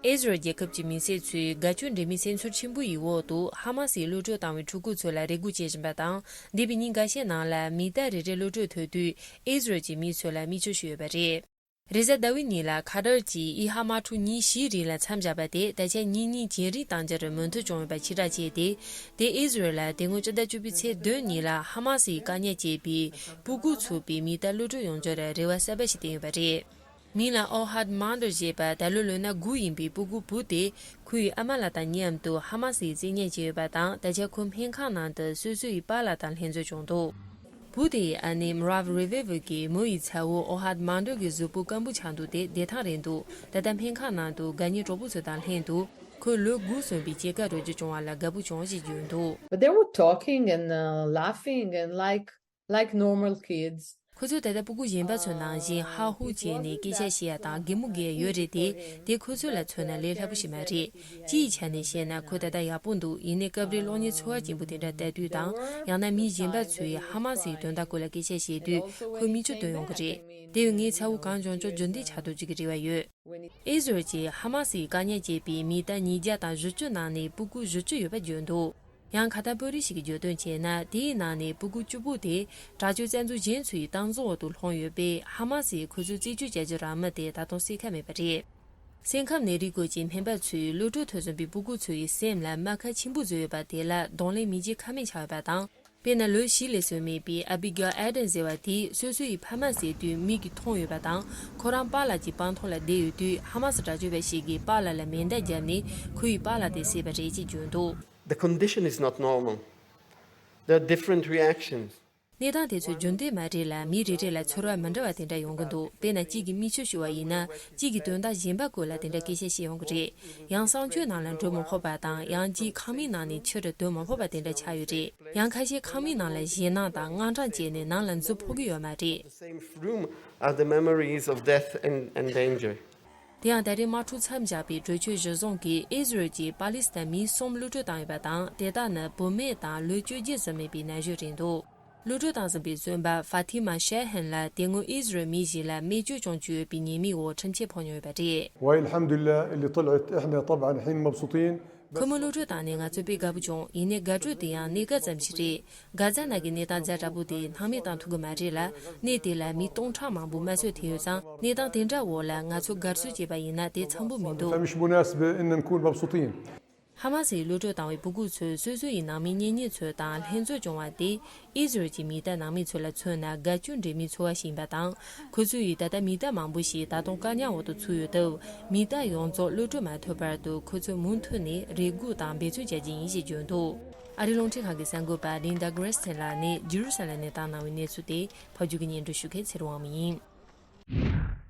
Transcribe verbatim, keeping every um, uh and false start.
ཨི་ཟི་རལ་རྒྱལ་ཁབ་ཀྱི་མི་སེར་ཚོས་དགའ་སྐྱོ་འདྲེས་མའི་སེམས་ཚོར་ཆེན་པོ་ཡི་འོག་ཏུ་ཧ་མ་སིས་གློད་བཀྲོལ་བཏང་བའི་ཕྲུ་གུ་ཚོ་ལ་རེ་སྒུག་བྱེད་བཞིན་པ་དང་། འདས་པའི་ཉིན་འགའ་ཤས་ནང་ལ་མི་རྟ་རེ་རེ་གློད་བཀྲོལ་ཐུབ་དུས་ཨི་ཟི་རལ་གྱི་མི་ཚོ་ལ་མིག་ཆུ་ཤོར་ཡོད་པ་རེད། རེས་གཟའ་ཟླ་བའི་ཉིན་ལ་ཁ་ཏར་གྱིས་ཨི་ཧ་མ་ཕྲུག་ཉིན་བཞིའི་རིང་ལ་མཚམས་བཞག་པ་དེ་ད་ཆ་ཉིན་གཉིས་རྗེས་རིང་གཏང་རྒྱུར་མོས་མཐུན་བྱུང་ཡོད་པ་ཕྱིར་བསྒྲགས་བྱས་ཏེ། དེ་ཨི་ཟི་རལ་ལ་དེ་སྔོན་སྤྱི་ཟླ་བཅུ་པའི་ཚེས་བདུན་ཉིན་ལ་ཧ་མ་སིས་བཀག་ཉར་བྱས་པའི་སྤུ་གུ་ཚུད་པའི་མི་རྟ་གློད་བཀྲོལ་ཡོང་རྒྱུར་རེ་བ་གསར་པ་ཞིག་བསྟན་ཡོད་པ་རེད། མིང་ལ་ཨོ་ཧད་མཱན་ཏར་ཞེས་པ་ད་ལོ་ལོ་ན་དགུ་ཡིན་པའི་སྤུ་གུ་བུ་དེ་ཁོའི་ཨ་མ་ལགས་དང་མཉམ་དུ་ཧ་མ་སིས་བཙན་ཉར་བྱས་ཡོད་པ་དང་། ད་ཆ་ཁོ་སྨན་ཁང་ནང་དུ་སོ་སོའི་པཱ་ལགས་དང་ལྷན་འཛོམས་བྱུང་འདུག་བུ་དེའི་ཨ་ནེ་མ་རབ་རི་ཝེ་ཝི་གིས་མོ་ཡི་ཚ་བོ་ཨོ་ཧད་མཱན་ཏར་གྱི་གཟུགས་པོ་སྐམ་པོ་ཆགས་འདུག་དེ་བདེ་ཐང་རེད་འདུག་ད་ལྟ་སྨན་ཁང་ནང་དུ་དགའ་ཉེ་གྲོགས་པོ་ཚོ་དང་ལྷན་དུ་ཁོས་ལོ་དགུ་སོན་པའི་སྐྱེས་སྐར་རོལ་རྒྱུ་བྱུང་བ་ལ་དགའ་པོ་བྱུང་ཞེས་བརྗོད་འདུག But they were talking and uh, laughing and like like normal kids. ཁོ་ཚོས་ད་ལྟ་སྤུ་གུ་གཞན་པ་ཚོ་ནང་བཞིན་ཧ་ཧུ་བྱས་ནས་སྐད་ཆ་བཤད་ཡ་དང་གད་མོ་བགད་ཡ་ཡོད་རེད་དེ། དེ་ཁོ་ཚོ་ལ་མཚོན་ན་ལས་སླ་པོ་ཞིག་མ་རེད། སྤྱི་ཡི་ཆ་ནས་བཤད་ན་ཁོ་ད་ལྟ་ཡག་པོ་འདུག་ཡིན་ནའི་སྐབས་རེ་གློག་བརྙན་ཚོར་བ་ཅན་པོ་དེ་འདྲ་ལྟ་དུས་དང་། ཡང་ན་མི་གཞན་པ་ཚོས་ཧ་མ་སིའི་དོན་དག་སྐོར་ལ་སྐད་ཆ་བཤད་དུས་ཁོས་མིག་ཆུ་འདོན་ཡོང་གི་རེད། དེ་བས་ངའི་ཚ་བོ་གང་བྱུང་བྱུང་རྒྱུན་ལྡན་ཆགས་ཐུབ་རྒྱུ་གི་རེ་བ་ཡོད། ཨི་ཟི་རལ་གྱིས་ཧ་མ་སིས་བཀག་ཉར་བྱས་པའི་མི་རྟ་ཉིས་བརྒྱ་དང་བཞི་བཅུ་ནང་ནས་སྤུ་གུ་བཞི་བཅུ་ཡོད་པ་བརྗོད་འདུག་ཡང་ཁ་ཐང་དཔོན་རིགས་ཤིག་གིས་བརྗོད་དོན་བྱས་ན། དེའི་ནང་ནས་སྤུ་གུ་བཅུ་པོ་དེ་དྲག་སྤྱོད་བཙན་འཛུལ་གཞན་ཚོའི་སྟངས་འཛིན་འོག་ཏུ་ལྷུང་ཡོད་པས། ཧ་མ་སིས་ཁོ་ཚོའི་རྩིས་སྤྱོད་བྱ་རྒྱུ་རང་མི་དེ་ད་དུང་གསལ་ཁ་མེད་པ་རེད། སེམས་ཁམས་ནད་རིགས་སྐོར་གྱི་སྨན་པ་ཚོས་གློད་བཀྲོལ་ཐུབ་ཟིན་པའི་སྤུ་གུ་ཚོའི་སེམས་ལ་རྨ་ཁ་ཆེན་པོ་བཟོས་ཡོད་པ་དེ་ལ་གདོང་ལེན་མི་བྱེད་ཁ་མེད་ཆགས་ཡོད་པ་དང་། དཔེར་ན། ལོ་བཞི་ལས་སོན་མེད་པའི་ཨ་བི་གེལ་ཨེ་ཏན་ཟེར་བ་དེས་སོ་སོ་ཡི་ཕ་མ་བསད་དུས་མིག་གིས་མཐོང་ཡོད་པ་དང་། ཁོ་རང་པཱ་ལགས་ཀྱི་སྤང་ཐང་ལ་བསྡད་ཡོད་དུས་ཧ་མ་སི་དྲག་སྤྱོད་པ་ཞིག་གིས་པཱ་ལགས་ལ་མེ་མདའ་བརྒྱབ་ནས་ཁོ་ཡི་པཱ་ལགས་དེ་བསད་པ་རེད་ཅེས་བརྗོད་འདུག The condition is not normal. There are different reactions. གནས་སྟངས་དེ་ཚོ་རྒྱུན་ལྡན་མ་རེད་ལ། མི་རེ་རེ་ལ་ཚོར་བ་མི་འདྲ་བ་དེ་འདྲ་ཡོང་གི་འདུག་དཔེར་ན། གཅིག་གིས་མིག་ཆུ་ཤོར་བ་ཡིན་ན། གཅིག་གིས་དོན་དག་གཞན་པ་སྐོར་ལ་དེ་འདྲ་སྐད་ཆ་བཤད་ཡོང་གི་རེད། ཡང་གསང་སྤྱོད་ནང་ལ་འགྲོ་མི་ཕོད་པ་དང་། ཡང་གཅིག་ཁང་མིག་ནང་ནས་ཕྱིར་འདོན་མི་ཕོད་པ་དེ་འདྲ་ཆགས་ཡོད་རེད། ཡང་ཁ་ཤས་ཁང་མིག་ནང་ལ་ཞེད་སྣང་དང་དངངས་སྐྲག་སྐྱེས་ནས་ནང་ལ་འཛུལ་ཕོད་ཀྱི་ཡོད་མ་རེད། The same room are the memories of death and, and danger. དེ་ཡང་ད་རེས་དམག་འཁྲུག་མཚམས་བཞག་པའི་གྲོས་ཆོད་གཞིར་བཟུང་གིས་ཨི་ཟི་རལ་གྱིས་པ་ལི་སི་ཐན་མི་གསུམ་གློད་བཀྲོལ་བཏང་ཡོད་པ་དང་། དེ་དག་ནི་བུད་མེད་དང་ལོ་བཅོ་བརྒྱད་ཙམ་ཡིན་པའི་ན་གཞོན་རེད་འདུག་གློད་བཀྲོལ་བཏང་ཟིན་པའི་བཙོན་པ་ཧྥ་ཐི་མ་ཤ་ཧན་ལ་དེ་སྔོན་ཨི་ཟི་རལ་མི་ཞིག་ལ་རྨས་སྐྱོན་བྱུང་བཅུག་ཡོད་པའི་ཉེས་མིང་འོག་ཁྲིམས་ཆད་ཕོག་མྱོང་ཡོད་པ་རེད། وهي الحمد لله اللي طلعت، احنا طبعا الحين مبسوطين. ཁོ་མོ་གློད་བཀྲོལ་བཏང་ནས་ང་ཚོ་དཔེ་དགའ་པོ་བྱུང་། ཡིན་ནའི་དགའ་སྤྲོ་དེ་ཡང་གནས་སྐབས་ཙམ་ཞིག་རེད། གྷ་ཛ་ནང་གི་གནས་སྟངས་ཛ་དྲག་པོ་དེ་སྣང་མེད་བཏང་ཐུབ་ཀྱི་མ་རེད་ལ། གནས་དེ་ལ་མི་སྟོང་ཕྲག་མང་པོ་དམར་གསོད་ཐེབས་ཡོད་ཙང་། གནས་སྟངས་དེ་འདྲ་འོག་ལ་ང་ཚོ་དགའ་བསུ་བྱས་པ་ཡིན་ན་དེ་འཚམ་པོ་མི་འདུག فمش مناسبة إن نكون مبسوطين. ཧ་མ་སིས་གློད་བཀྲོལ་བཏང་བའི་སྤུ་གུ་ཚོས་སོ་སོ་ཡི་ནང་མི་གཉེན་ཉེ་ཚོ་དང་ལྷན་འཛོམས་བྱུང་བ་དེ། ཨི་ཟི་རལ་གྱི་མི་རྟ་ནང་མི་ཚོ་ལ་མཚོན་ན་དགའ་སྐྱོ་འདྲེས་མའི་ཚོར་བ་ཞིག་ཡིན་པ་དང་། ཁོ་ཚོ་ཡིས་ད་ལྟ་མི་རྟ་མང་པོ་ཞིག་ད་དུང་བཀག་ཉར་འོག་ཏུ་ཚུད་ཡོད་སྟབས། མི་རྟ་ཡོངས་རྫོགས་གློད་བཀྲོལ་མ་ཐུབ་བར་དུ་ཁོ་ཚོས་མུ་མཐུད་ནས་རེ་སྒུག་དང་འབད་བརྩོན་བྱ་རྒྱུ་ཡིན་ཞེས་བརྗོད་འདུག་ཨ་རིའི་རླུང་འཕྲིན་ཁང་གི་གསར་འགོད་པ་ལིན་ཌ་གྷི་རེ་སི་ཐན་ལགས་ནས་ཇེ་རུ་ས་ལེམ་ནས་བཏང་གནང་བའི་གནས་ཚུལ་དེ་ཕབ་སྒྱུར་གྱིས་སྙན་སྒྲོན་ཞུ་མཁན་ཚེ་རིང་དབང་མོ་ཡིན།